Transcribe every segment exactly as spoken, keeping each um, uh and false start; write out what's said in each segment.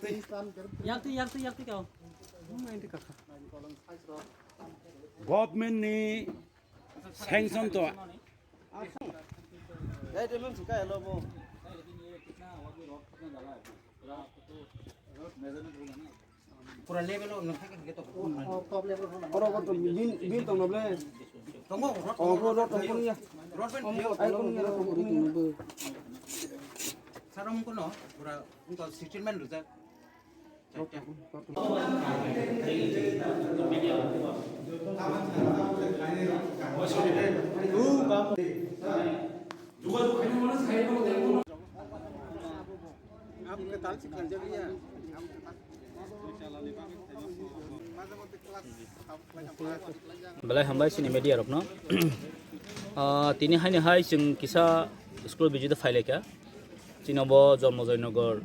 Yakti, yakti, yakti kau. Government ni sanction to. Pura level o nang thangkhe to. Oro oro bin, bin tong ble. Tongo, rod tongo, rod tongo ya. Rod ben. Ai kono ya, rod tongo ya. Sarom kono, pura, ungko settlement rujak. Belai hambai chini media rokno. Ah, tini haini hai chwng kisa school visit phailaikha. Chini bo Janmajoy Nagar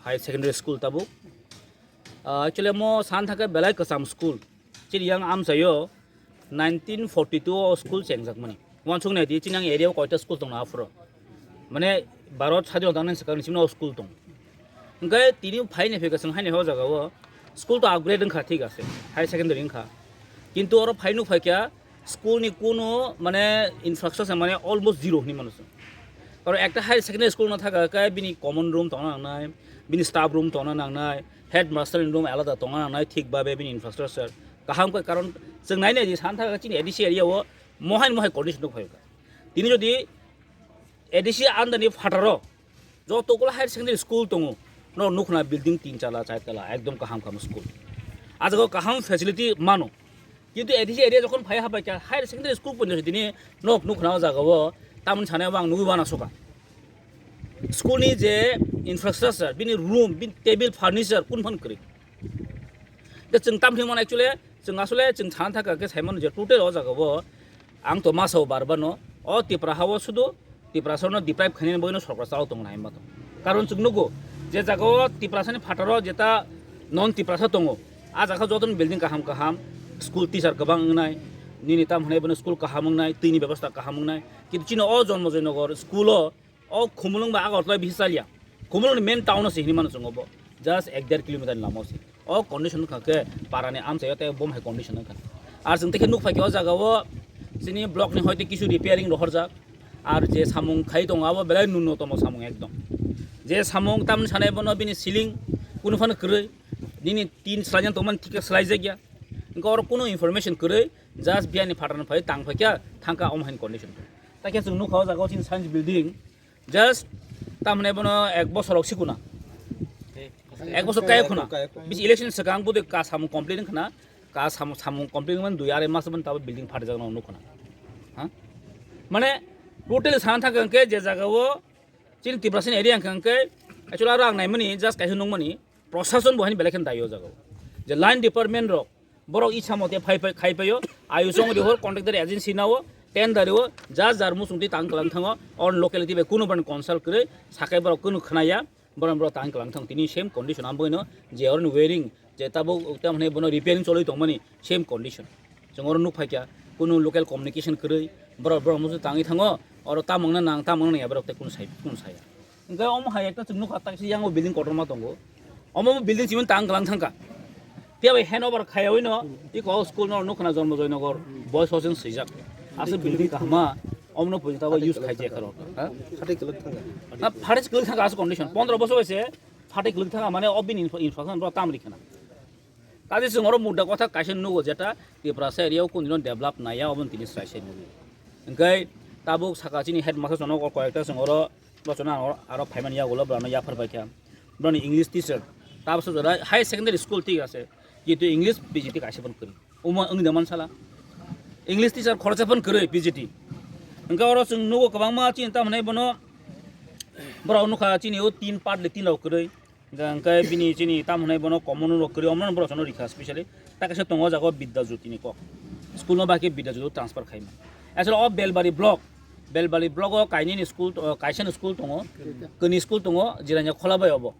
Higher Secondary School tabuk. Ah, actually, omo san thangkhe belai kwcham school. Chini yang amchaio nineteen forty-two o school chengjakmani. Uansuk naidi, chini ang area o koita school tongno aphuru. Mane, Bharat sadhina tangnani swkangni chini o school tong. Hwnkhe tini phaini phikha chwng haini o jaga o school to upgrade wngkha, thik ase, higher secondary wngkha. Kintu oro phai nuk phaikha, school ni kuno mane infrastructure mane almost zero hinwi mano chwng. Oro ekta higher secondary school no thaka khe bini common room tongna nangnai, bini staff room tongna nangnai, headmaster ni room alada tongna nangnai, thik babe bini infrastructure kaham khe, karon chwng nai nai di san thaka chini A D C area o mohai mohai condition nuk phaikha. Tini jodi A D C under ni phataro joto kula higher secondary school tongo. No nukna building tin chala, char chala, ekdom kaham kaham school. A jaga o kaham facility mano. Kintu A D C area jokhon phai hapai kha higher secondary school pono dini nok nukna o jaga o tamni sana bang nugui wana soka. School ni je infrastructure, bini room, bini table, furniture, kun phan kwrwi. Te chwng tam thwimano actually, chwng asole chwng sana thaka khe saimano je total o jaga o ang to masa o bar bano, o Tipra ha o sudu Tiprasa no deprive khainani bagwi no sorkar chao tongo nai ma to. Karon chwng nugo je jaga o Tiprasa ni phataro jeta non Tiprasa tongo, a jaga joto ni building kaham kaham, school teacher kwbang wngnai, nini tam hwnai bono school kaham wngnai, twi ni bebostha kaham wngnai, kintu chini o Janmajoy Nagar school o O Khumulwng ba Agartala bisi chaliya. Khumulwng ni main town o se hinwi mano chwng obo. Just ek der kilometer ni lama o se. O condition wngkha khe para ni amchai o tei bo hai condition wngkha. Ar chwng tei khe nuk phai khe o jaga o chini block ni hoite kisu repairing rohorjak. Ar je samung khai tongo abo belai nunnotomo samung ekdom. Je samung tamni sanai bono bini ceiling kunu phano kwrwi. Nini tin swlaijaknai tongmani thik khe swlaijakya. Wngkha oro kunu information kwrwi. Just biyani phataro phai tang phai khe thangkha omo hai condition. Tei khe chwng nukha o jaga o chini science building. Just tamni bono ek bosor rok sikuna. Ek bosor kaya khuna. Bis election swkang budi ka samung complete wngkhana. Ka samung, samung complete wngmani dui arai mas ban tabo building phatjak no nukhuna. Ha? Mane total sana thangkha hwnkhe je jaga o chini Tiprasa ni area hwnkha hwnkhe actually aro ang naimani just kaisa nukmani prosason bo haini belai kheno daio jaga o. Je line department rok Borok isa mote phai phai khai phaio, ayusong rihor contractor agency nao, tender o, jar jar muchung twi tang kwlang thango, or locality bai kunu ban consult kwrwi, sakai borok kunu khnaya, borok borok tang kwlang thang tini same condition am boino, je oroni wiring, je tabuk tamhne bono repairing cholwi tongmani same condition. Chwng oro nuk phaikha, kunu local communication kwrwi, borok borok muchung tangwi thango, oro tamungna nang, tamungna nangya borok tei kunu sai, kunu saya. Hwnkhe omo hai ekta chwng nukha, taksa yang o building kotorma tongo. Omo building chimani tang kwlang thangkha. Phiya bai hand over khaiyawi no, iko school no nukha na Janmajoy Nagar, boys hostel swijak. Aswk building kahama, omo no pujita bai use khai jaya kharo. Ha? Phatai kwlwk thangkha. Ha, phatai kwlwk thangkha aswk condition. Pondro bosor bai se, phatai kwlwng thangkha, mane o bini infra-, infrastructure boro tam rikha na. Kaje chwng oro mudda kotha kaisa nugo jeta Tiprasa area o kunino develop naiya, obo tini srai sai nugo. Hwnkhe tabuk saka chini headmaster chono koyekta chwng oro, bo chono aro, aro phaimani yagulo borano yaphar baikha. Boroni English teacher, tabuk jora high secondary school thik ase, kintu English P G T kaisa phano kwrwi. Omo wngwi da mansala. English teacher khoroksa phano kwrwi P G T. Hwnkhe oro chwng nugo kwbangma chini tamo hwnai bono, borok nukha chini o tin part le tin rok kwrwi. Hwnkhe bini chini tamo hwnai bono common rok kwrwi, omo borok chano rikha specially. Ta kaisa tongo o jaga o Bidya Jyoti ni kok. School no bai khe Bidya Jyoti transfer khaima. Aswk o Belbari block, Belbari block o kainwi ni school, kaisa ni school tongo, kwnwi school tongo, Jirania Khola bai obo.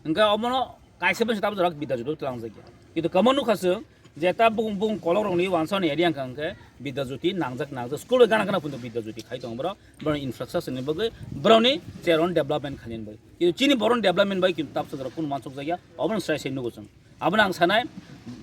Hwnkhe omono kaisa bai se tabuk jora Bidya Jyoti twlang jakya. Kintu kwbangma nukha chwng je ta bukung bukung kolok rokni wansani area wngkha hwnkhe Bidya Jyoti nangjak nangjak school gana gana phunto Bidya Jyoti khai tongo borok, borokni infrastructure ni bagwi, borokni cheron development khainani bagwi. Kintu chini borokni development bai kintu tabuk jora kunu mansuk jakya, obono srai sai nugo chwng. Abono ang sanai,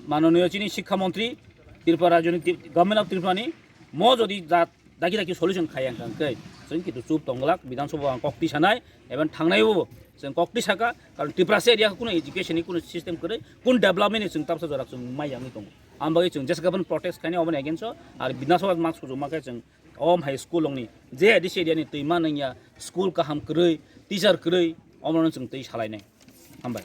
manoniyo chini Shikkha Montri, Tripura Rajyoni, Government of Tripura ni mo jodi jat daki daki solution khaya hwnkha hwnkhe chwng kintu chup tongglak, Bidhan Sabha ang kok twi sanai, even thangnai bo chwng kok twi saka, karon Tiprasa area kuno education ni kuno system kwrwi, kun development ni chwng tabsa jora chwng mai yangwi tongo. Ang bagwi chwng jesa kaphano protest khainai oboni against o, ar Bidhan Sabha mak sujuma khe chwng om hai school ongni je A D C area ni twima nangya, school kaham kwrwi, teacher kwrwi, omono chwng twi salainai. Hambai.